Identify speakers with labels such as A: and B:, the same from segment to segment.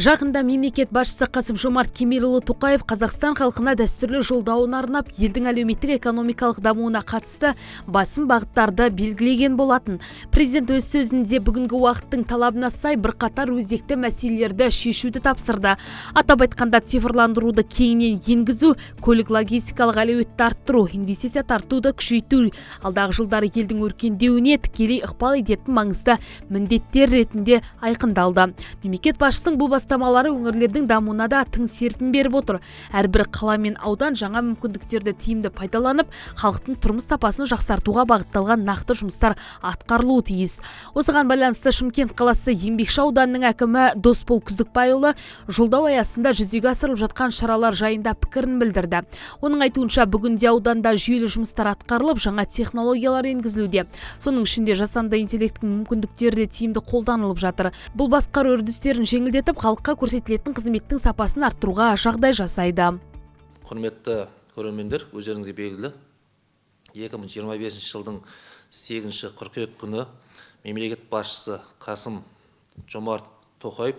A: Жақында мемлекет басшысы Қасым-Жомарт Кемелұлы Тоқаев Қазақстан халқына дәстүрлі жолдауын арнап, елдің әлеуметтік экономикалық дамуына қатысты басым бағыттарды белгілеген болатын. Президент өз сөзінде бүгінгі уақыттың талабына сай бірқатар өзекті мәселелерді шешуді тапсырды. Атап айтқанда, цифрландыруды кеңінен енгізу, көлік логистикалық әлеуетті арттыру, инвестиция тартуды күшейту алдағы жылдары елдің өркендеуіне тікелей ықпал ететін маңызды міндеттер ретінде айқындалды. Мемлекет басшысының бұл бастамалары өңірлердің дамуына да тың серпін беріп отыр. Әрбір қала мен аудан жаңа мүмкіндіктерді тиімді пайдаланып, халықтың тұрмыс сапасын жақсартуға бағытталған нақты жұмыстар атқарылуы тиіс. Осыған байланысты Шымкент қаласы Еңбекші ауданының әкімі Досбол Күздікбайұлы жолдау аясында жүзеге асырылып жатқан шаралар жайында пікірін білдірді. Оның айтуынша, бүгінде ауданда жүйелі жұмыстар атқарылып, жаңа технологиялар енгізілуде. Соның ішінде жасанды интеллекттің мүмкіндіктері де тиімді қолданылып жатыр. Бұл басқару үрдістерін жеңілдетіп, халыққа көрсетілетін қызметтің сапасын арттыруға жағдай жасайды.
B: Құрметті көрермендер, өздеріңізге белгілі, 2025 жылдың 8 қыркүйек күні мемлекет басшысы Қасым Жомарт Тоқаев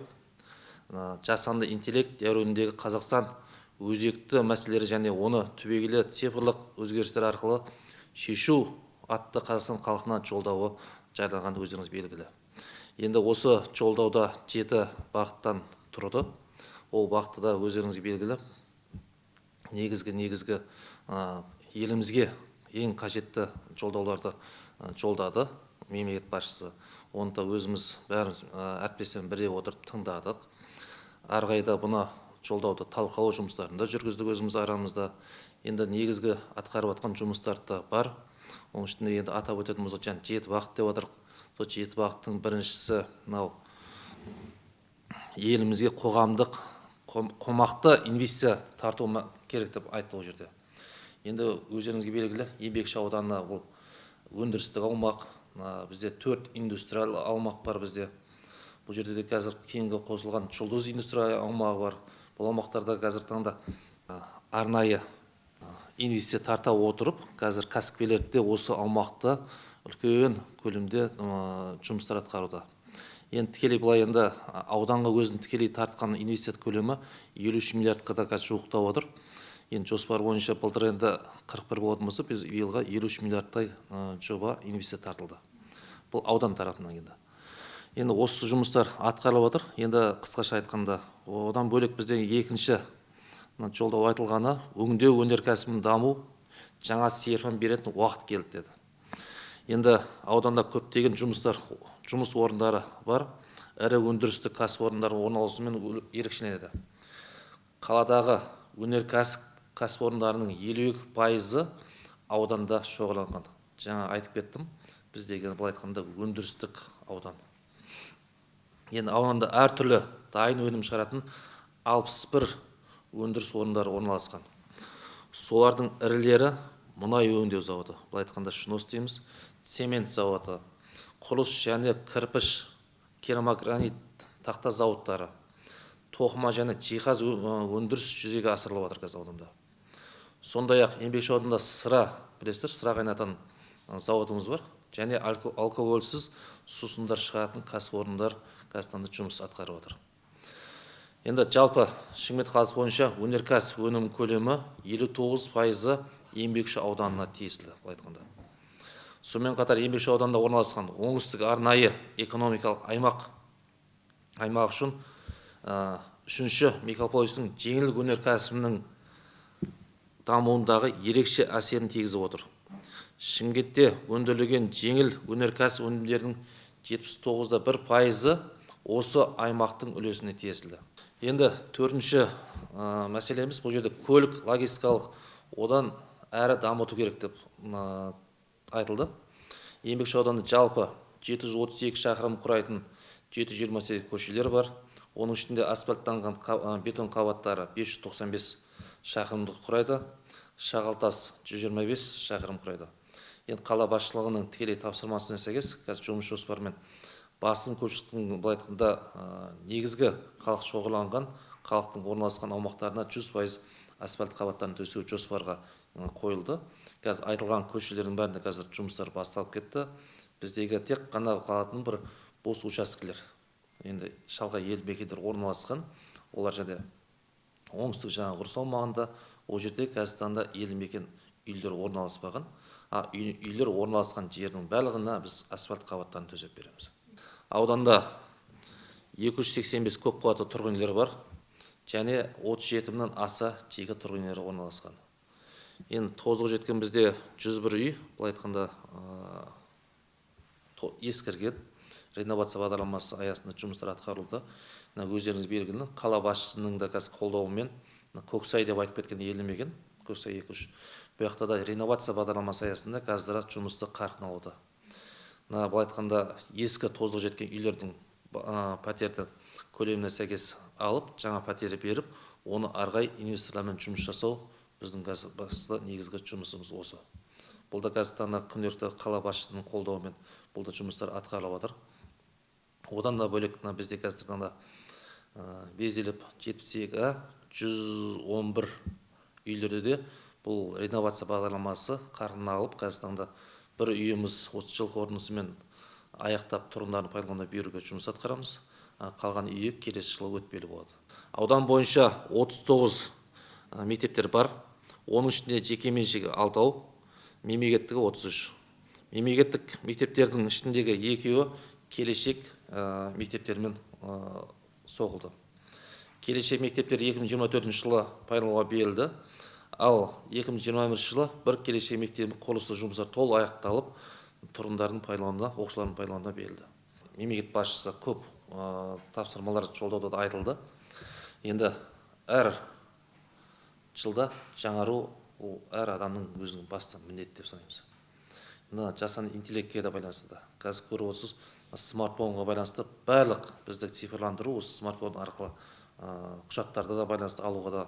B: жасанды интеллект дәуіріндегі Қазақстан өзекті мәселелері және оны түбегейлі цифрлық өзгерістер арқылы шешу атты Қазақстан халқына жолдауы жарияланған, өздеріңіз белгілі. Енді осы жолдауда 7 бағыттан тұрды. Ол бағытта да өздеріңізге белгілі негізгі елімізге ең қажетті жолдауларды жолдады мемлекет басшысы. Оны да өзіміз бәріміз әріптестермен бірге отырып тыңдадық. Ары қарай да бұны жолдауды талқылау жұмыстарын да жүргіздік өзіміз арамызда. Енді негізгі атқарып жатқан жұмыстар да бар. Оның ішінде енді атап өтетін болсақ, жаңа 7 бағыт деп отырық. Сол 7 бағыттың біріншісі мынау елімізге қоғамдық қомақты инвестиция тарту керек деп айтты ол жерде. Енді өздеріңізге белгілі, Еңбекші ауданы бұл өндірістік аумақ, бізде 4 индустриал аумақ бар бізде. Бұл жерде де қазір кейінгі қосылған Жұлдыз индустриал аумағы бар. Бұл аумақтарда қазір таңда арнайы инвестиция тарта отырып, қазір кәсіпкерлер де осы аумақты үлкен көлемде жұмыстар атқаруда. Енді тікелей былай енді ауданға өзін тікелей тартқан инвестиция көлемі 53 миллиардқа да қазір жуықтап отыр. Енді жоспар бойынша былтыр енді 41 болатын болса, біз биылға 53 миллиардтай жоба инвестиция тартылды. Бұл аудан тарапынан енді. Енді осы жұмыстар атқарылып отыр. Енді қысқаша айтқанда, одан бөлек бізде екінші жолдау айтылғаны өңдеу өнеркәсібін даму жаңа серпін беретін уақыт келді деді. Енді ауданда көптеген жұмыс орындары бар, ірі өндірістік кәсіпорындар орналасуымен ерекшеленеді. Қаладағы өнеркәсіп кәсіпорындарының 52% ауданда шоғырланған. Жаңа айтып кеттім, біз деген былай айтқанда өндірістік аудан. Енді ауданда әртүрлі дайын өнім шығаратын 61 өндіріс орындары орналасқан. Солардың ірілері мұнай өңдеу зауыты, былай айтқанда ШНОС дейміз, цемент зауыты, құрылыс және кірпіш, керамогранит тақта зауыттары, тоқыма және жиһаз өндіріс жүзеге асырылып жатыр қазір ауданда. Сондай-ақ Еңбекші ауданында сыра, білесіздер, сыра қайнататын зауытымыз бар және алкогольсіз сусындар шығаратын кәсіпорындар қазір таңда жұмыс атқарып отыр. Енді жалпы Шымкент қаласы бойынша өнеркәсіп өнім көлемі 59% Еңбекші ауданына тиесілі, былай айтқанда. Сонымен қатар Еңбекші ауданында орналасқан оңтүстік арнайы экономикалық аймақ үшін үшінші мегаполистің жеңіл өнеркәсібінің дамуындағы ерекше әсерін тигізіп отыр. Шымкентте өндірілген жеңіл өнеркәсіп өнімдерінің 79,1% осы аймақтың үлесіне тиесілі. Енді төртінші мәселеміз бұл жерде көлік логистикалық одан әрі дамыту керек деп айтылды. Еңбекші ауданы жалпы 732 шақырым құрайтын 728 көшелер бар. Оның ішінде асфальттанған бетон қабаттары 595 шақырымды құрайды. Шағалтас 125 шақырым құрайды. Енді қала басшылығының тікелей тапсырмасына сәйкес қазір жұмыс жоспарымен басым көпшіліктің былай айтқанда негізгі халық шоғырланған халықтың орналасқан аумақтарына 100% асфальт қабаттарын төсеу жоспарға қойылды. Қазір айтылған көшелердің бәрінде қазір жұмыстар басталып кетті. Біздегі тек қана қалатын бір бос учаскелер. Енді шалғай елді мекендер орналасқан, олар және оңтүстік жаңа құрылыс аумағында, ол жерде қазіргі таңда елді мекен үйлер орналаспаған. Үйлер орналасқан жердің барлығына біз асфальт қабаттарын төсеп береміз. Ауданда 285 көпқабатты тұрғын үйлер бар және 37 мыңнан аса жеке тұрғын үйлер орналасқан. Енді тозығы жеткен бізде 101 үй, былай айтқанда ескірген, реновация бағдарламасы аясында жұмыстар атқарылды. Өздеріңіз белгілі, қала басшысының да қазір қолдауымен Көксай деп айтып кеткен елді мекен, Көксай 2-3. Бұл жақта да реновация бағдарламасы аясында қазір жұмысты қарқын алуда. Былай айтқанда, ескі тозығы жеткен үйлердің пәтерді көлеміне сәйкес алып, жаңа пәтер беріп, оны арғай инвесторлармен жұмыс жасау біздің қазір басты негізгі жұмысымыз осы. Бұл да қазір таңда күнделікті қала басшысының қолдауымен бұл да жұмыстар атқарылып жатыр. Одан да бөлек бізде қазір таңда безеліп 72 111 үйлерде де бұл реновация бағдарламасы қарқын алып, қазір таңда бір үйіміз осы жыл қорытындысымен аяқтап тұрғындардың пайдалануына беруге жұмыс атқарамыз. Қалған үйі келесі жылы өтпелі болады. Аудан бойынша 39 мектептер бар. Оның ішінде жеке меншігі 6, мемлекеттігі 33. Мемлекеттік мектептердің ішіндегі 2-еуі келешек мектептермен соғылды. Келешек мектептер 2024 жылы пайдалануға берілді. Ал 2021 жылы бір келешек мектебінің құрылысы жұмыстары толық аяқталып, тұрғындардың пайдалануына, оқушылардың пайдалануына берілді. Мемлекет басшысы көп тапсырмалар жолдауда да айтылды. Енді әр жылда жаңару ол әр адамның өзінің басты міндеті деп санаймыз. Мына жасанды интеллектке де байланысты да. Қазір көріп отырсыз, смартфонға байланысты барлық бізді цифрландыру осы смартфон арқылы құжаттарды да байланысты алуға да,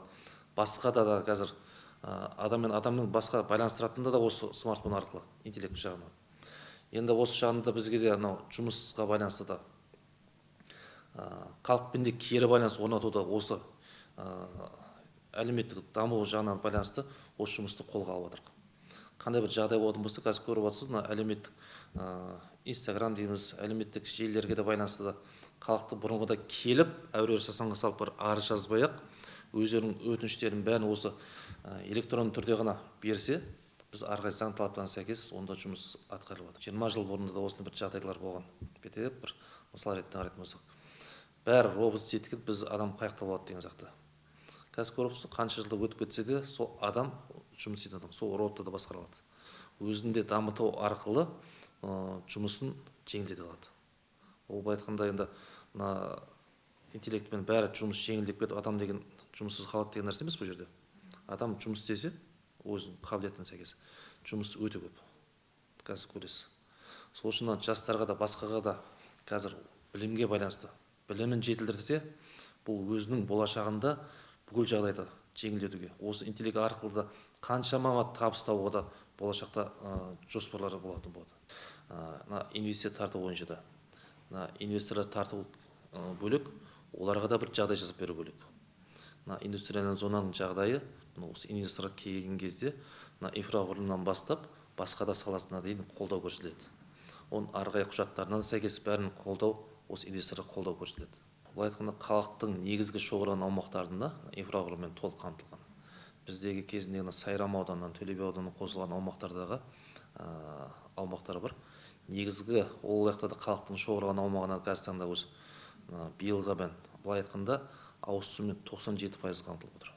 B: басқа да қазір адам мен адамның басқа байланыстыратында да осы смартфон арқылы интеллект жағынан. Енді осы жағында бізге де анау жұмысқа байланысты да халықпен де кері байланыс орнатуда осы әлеуметтік даму жағынан байланысты осы жұмысты қолға алып жатырмыз. Қандай бір жағдай болатын болса, қазір көріп отырсыз, мына әлеуметтік Инстаграм дейміз, әлеуметтік желілерге де байланысты да халықты бұрынғыда келіп әуре сасаңға салып бір арыз жазбай-ақ өздерінің өтініштерін бәрін осы электронды түрде ғана берсе, біз ары қарай заң талаптарына сәйкес онда жұмыс атқарылып жатыр. 20 жыл бұрын да осындай бір жағдайлар болған. Бүйтіп бір мысал ретінде қарайтын болсақ, бәрі робот істейді, біз адам қаяқта болады деген сияқты. Қазір көріп тұрсыз, қанша жылда өтіп кетсе де, сол адам жұмыс істейтін адам, сол роботты да басқара алады. Өзін де дамыту арқылы жұмысын жеңілдете алады. Ол былай айтқанда енді мына интеллектпен бәрі жұмыс жеңілдеп кетіп, адам деген жұмыссыз қалады деген нәрсе емес бұл жерде. Адам жұмыс істесе, өзінің қабілетіне сәйкес жұмыс өте көп. Қазір көресіз. Сол үшін жастарға да, басқаға да қазір білімге байланысты білімін жетілдірсе, бұл өзінің болашағында бүкіл жағдайды жеңілдетуге, осы интеллект арқылы да қаншама табыс табуға да болашақта жоспарлары болатын болады. Мына инвестиция тарту бойынша да, мына инвесторлар тарту бөлек, оларға да бір жағдай жасап беру бөлек. Мына индустриальный зонаның жағдайы, мына осы инвесторлар келген кезде мына инфрақұрылымнан бастап басқа да саласына дейін қолдау көрсетіледі. Оның ары қарай құжаттарына сәйкес бәрін қолдау, осы инвесторларға қолдау көрсетіледі. Былай айтқанда, халықтың негізгі шоғырланған аумақтарында инфрақұрылыммен толық қамтылған. Біздегі кезінде мына Сайрам ауданынан, Төле би ауданынан қосылған аумақтардағы аумақтар бар. Негізгі ол жақта да халықтың шоғырланған аумағына қазіргі таңда осы биылға мен былай айтқанда ауыз сумен 97% қамтылып отыр.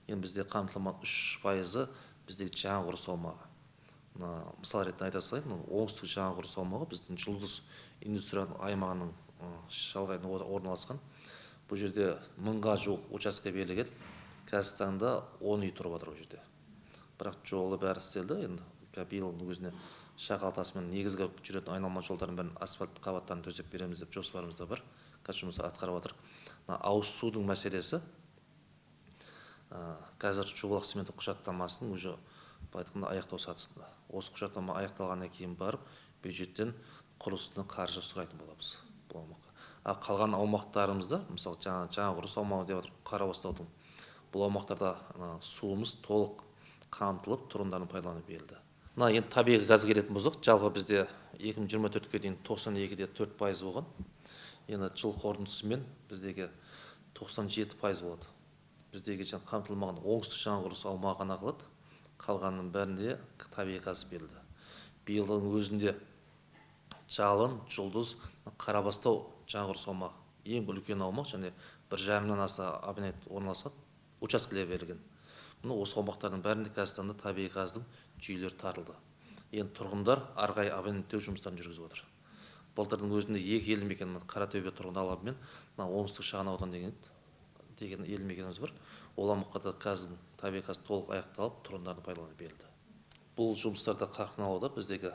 B: Енді бізде қамтылмаған 3% біздегі жаңа құрылыс аумағы. Мысал ретінде айта салайын, оңтүстік жаңа құрылыс аумағы біздің Жұлдыз индустриалды аймағының шалғайында орналасқан. Бұл жерде 1000-ға жуық учаске берілген. Қазіргі таңда 10 үй тұрып жатыр ол жерде. Бірақ жолы бәрі істелді. Енді биылдың өзіне Шақалтасымен негізгі жүретін айналма жолдардың бәрін асфальт қабаттарын төсеп береміз деп жоспарымызда бар. Қазір жұмыс атқарып жатыр. Мына ауыз судың мәселесі қазір жобалық смета құжаттамасының уже былай айтқанда аяқтау сатысында. Осы құжаттама аяқталғаннан кейін барып бюджеттен құрылысына қаржы сұрайтын боламыз бұл аумаққа. А қалған аумақтарымызда, мысалы жаңа құрылыс аумағы деп жатыр Қарабастаудың, бұл аумақтарда суымыз толық қамтылып, тұрғындардың пайдаланып берілді. Мына енді табиғи газ келетін болсақ, жалпы бізде 2024-ке дейін 92,4% болған. Енді жыл қорытындысымен біздегі 97% болады. Біздегі қамтылмаған оңтүстік жаңа құрылыс аумағы ғана қалады. Қалғанының бәрінде табиғи газ берілді. Биылдың өзінде Жалын, Жұлдыз, Қарабастау жаңа құрылыс аумағы ең үлкен аумақ және 1,5-нан аса абонент орналасады, учаскелер берілген. Мына осы аумақтардың бәрінде қазіргі таңда табиғи газдың жүйелері тартылды. Енді тұрғындар ары қарай абоненттеу жұмыстарын жүргізіп отыр. Былтырдың өзінде екі елді мекен, Қаратөбе тұрғын алабы мен мына оңтүстік шағын аудан деген елді мекеніміз бар. Ол аумаққа да газдың табиғи газ толық аяқталып, тұрғындардың пайдалануға берілді. Бұл жұмыстарда қарқын алуда. Біздегі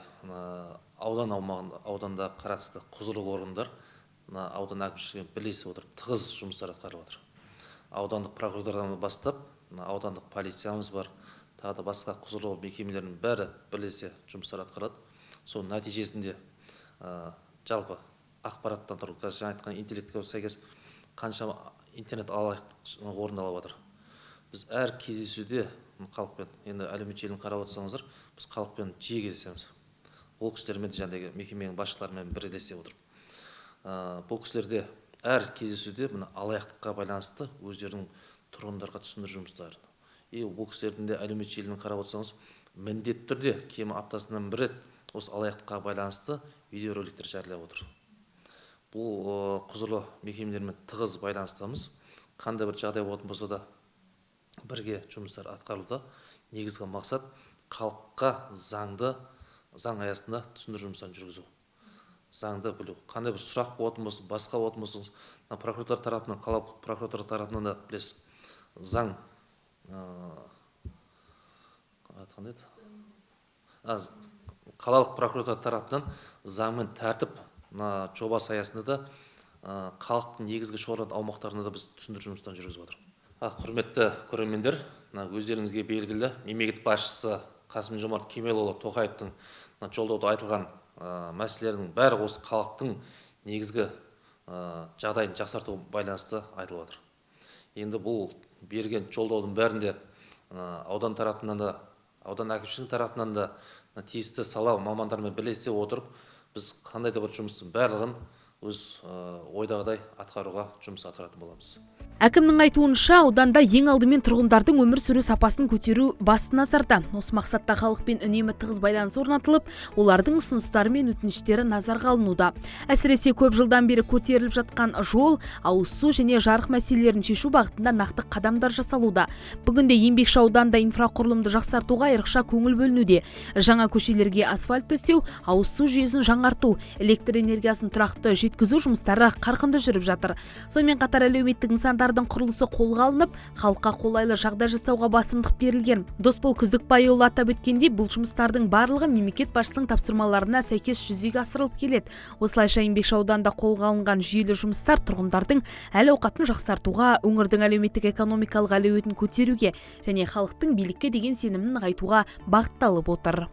B: аудан аумағында, ауданда қарасты құзырлы органдар мына аудан әкімшілігімен бірлесе отырып тығыз жұмыстар атқарып жатыр. Аудандық прокуратурадан бастап, мына аудандық полициямыз бар, тағы да басқа құзырлы мекемелердің бәрі бірлесе жұмыстар атқарады. Соның нәтижесінде жалпы ақпараттандыру, қазір жаңа айтқан интеллектке сәйкес қаншама интернет алаяқтық орындалып жатыр. Біз әр кездесуде халықпен, енді әлеуметтік желіні қарап отырсаңыздар, біз халықпен жиі кездесеміз. Ол кісілермен де жаңағыдай мекеменің басшыларымен бірлесе отырып. Бұл кісілерде әр кездесуде мына алаяқтыққа байланысты өздерінің тұрғындарға түсіндіру жұмыстарын. И бұл кісілердің де әлеуметтік желіні қарап отырсаңыз, міндетті түрде кемі аптасына бір рет осы алаяқтыққа байланысты видеороликтер жариялап отыр. Бұл құзырлы мекемелермен тығыз байланыстамыз. Қандай бір жағдай болатын болса да бірге жұмыстар атқарылуда. Негізгі мақсат халыққа заңды, заң аясында түсіндіру жұмыстарын жүргізу. Заңды білу. Қандай бір сұрақ болатын болса, басқа болатын болса, мына прокуратура тарапынан, қала прокуратура тарапынан да білесіз. Заң, қандай еді? Қалалық прокуратура тарапынан заң мен тәртіп мына жобасы аясында да, халықтың негізгі шоғырланған аумақтарында да біз түсіндіру жұмыстарын жүргізіп жатырмыз. Құрметті көрермендер, мына өздеріңізге белгілі мемлекет басшысы Қасым-Жомарт Кемелұлы Тоқаевтың мына жолдауда айтылған мәселелердің бәрі осы халықтың негізгі жағдайын жақсарту байланысты айтылып жатыр. Енді бұл берген жолдаудың бәрінде аудан тарапынан да, аудан әкімшілігі тарапынан да тиісті сала мамандарымен бірлесе отырып, біз қандай да бір жұмыстың барлығын өз ойдағыдай атқаруға жұмыс атқаратын боламыз.
A: Әкімнің айтуынша, ауданда ең алдымен тұрғындардың өмір сүру сапасын көтеру басты назарда. Осы мақсатта халықпен үнемі тығыз байланыс орнатылып, олардың ұсыныстары мен өтініштері назарға алынуда. Әсіресе көп жылдан бері көтеріліп жатқан жол, ауыз су және жарық мәселелерін шешу бағытында нақты қадамдар жасалуда. Бүгінде Еңбекші ауданда инфрақұрылымды жақсартуға айрықша көңіл бөлінуде. Жаңа көшелерге асфальт төсеу, ауыз су жүйесін жаңарту, электр энергиясын тұрақты жеткізу жұмыстары қарқынды жүріп жатыр. Сонымен қатар әлеуметтік нысандардың құрылысы қолға алынып, халыққа қолайлы жағдай жасауға басымдық берілген. Досбол Күздікбайұлы атап өткендей, бұл жұмыстардың барлығы мемлекет басшысының тапсырмаларына сәйкес жүзеге асырылып келеді. Осылайша Еңбекші ауданда қолға алынған жүйелі жұмыстар тұрғындардың әл-ауқатын жақсартуға, өңірдің әлеуметтік экономикалық әлеуетін көтеруге және халықтың билікке деген сенімін нығайтуға бағытталып отыр.